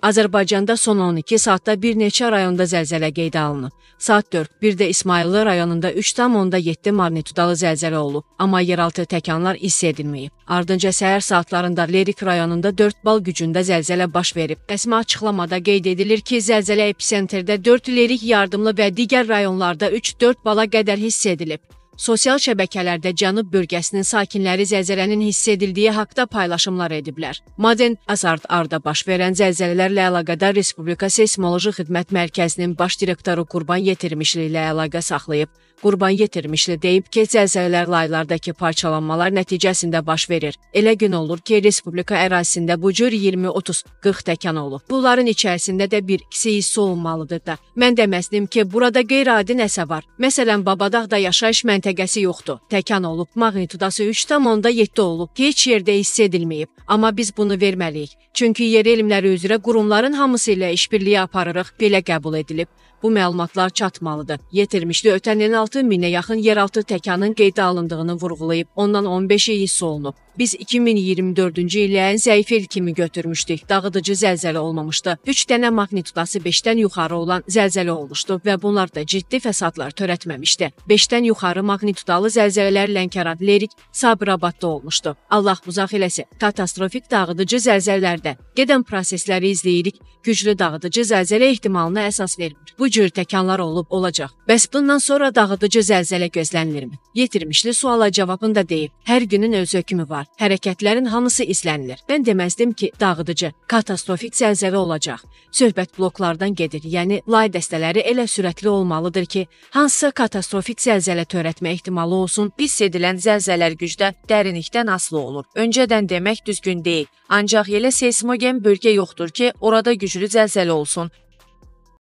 Azərbaycanda son 12 saatda bir neçə rayonda zəlzələ qeydə alınıb. Saat 4:01-də İsmayıllı rayonunda 3,7 maqnitudalı zəlzələ olub, amma yeraltı təkanlar hiss edilməyib. Ardınca səhər saatlarında Lerik rayonunda 4 bal gücündə zəlzələ baş verib. Rəsmi açıqlamada qeyd edilir ki, zəlzələ episentrdə 4 Lerik yardımlı və digər rayonlarda 3-4 bala qədər hiss edilib. Sosial şəbəkələrdə Cənub bölgəsinin sakinləri zəlzələnin hiss edildiyi haqda paylaşımlar ediblər. Maden Azart-Arda baş verən zəlzələlərlə əlaqədar Respublika Seysmoloji Xidmət Mərkəzinin baş direktoru Qurban Yetirmişli ilə əlaqə saxlayıb. Qurban Yetirmişli deyib ki, zəlzələlər laylardakı parçalanmalar nəticəsində baş verir. Elə gün olur ki, Respublika ərazisində bu cür 20, 30, 40 təkan olub. Bunların içərisində də bir ikisi hiss olunmalıdır da. Mən deməzdim ki, burada qeyri-adi nəsə var. Məsələn, Babadağda yaşayış məntəqəsi yoxdur. Təkan olub, maqnitudası 3,7 olub, heç yerdə hiss edilməyib. Amma biz bunu verməliyik. Çünki yer elmləri üzrə qurumların hamısı ilə işbirliyi aparırıq, belə qəbul edilib. Bu məlumatlar çatmalıdır. Yetirmişli ötən ilin 6000-ə yaxın yeraltı təkanın qeydə alındığını vurğulayıb, ondan 15-i hiss olunub. Biz 2024-cü ili ən zəif il kimi götürmüşdük. Dağıdıcı zəlzələ olmamışdı. 3 dənə maqnitudası 5-dən yuxarı olan zəlzələ olmuşdu və bunlar da ciddi fəsadlar törətməmişdi. 5-dən yuxarı maqnitudalı zəlzələlər Lənkəran, Lerik, Sabirabadda olmuşdu. Allah uzaq eləsin. Katastrofik dağıdıcı zəlzələlərdə gedən prosesləri izləyirik. Güclü dağıdıcı zəlzələ ehtimalına əsas vermir. Bu cür təkanlar olub olacaq. Bəs bundan sonra dağıdıcı zəlzələ gözlənilirmi? Yetirmişli suala cavabını da deyib. Hər günün öz hökmü var. Hərəkətlərin hamısı izlənilir. Mən deməzdim ki, dağıdıcı, katastrofik zəlzələ olacaq. Söhbət bloklardan gedir. Yəni lay dəstələri elə sürətli olmalıdır ki, hansısa katastrofik zəlzələ törətmə ehtimalı olsun. Hiss edilən zəlzələr gücdə, dərinlikdən asılı olur. Öncədən demək düzgün deyil. Ancaq elə seysmogen bölgə yoxdur ki, orada güclü zəlzələ olsun.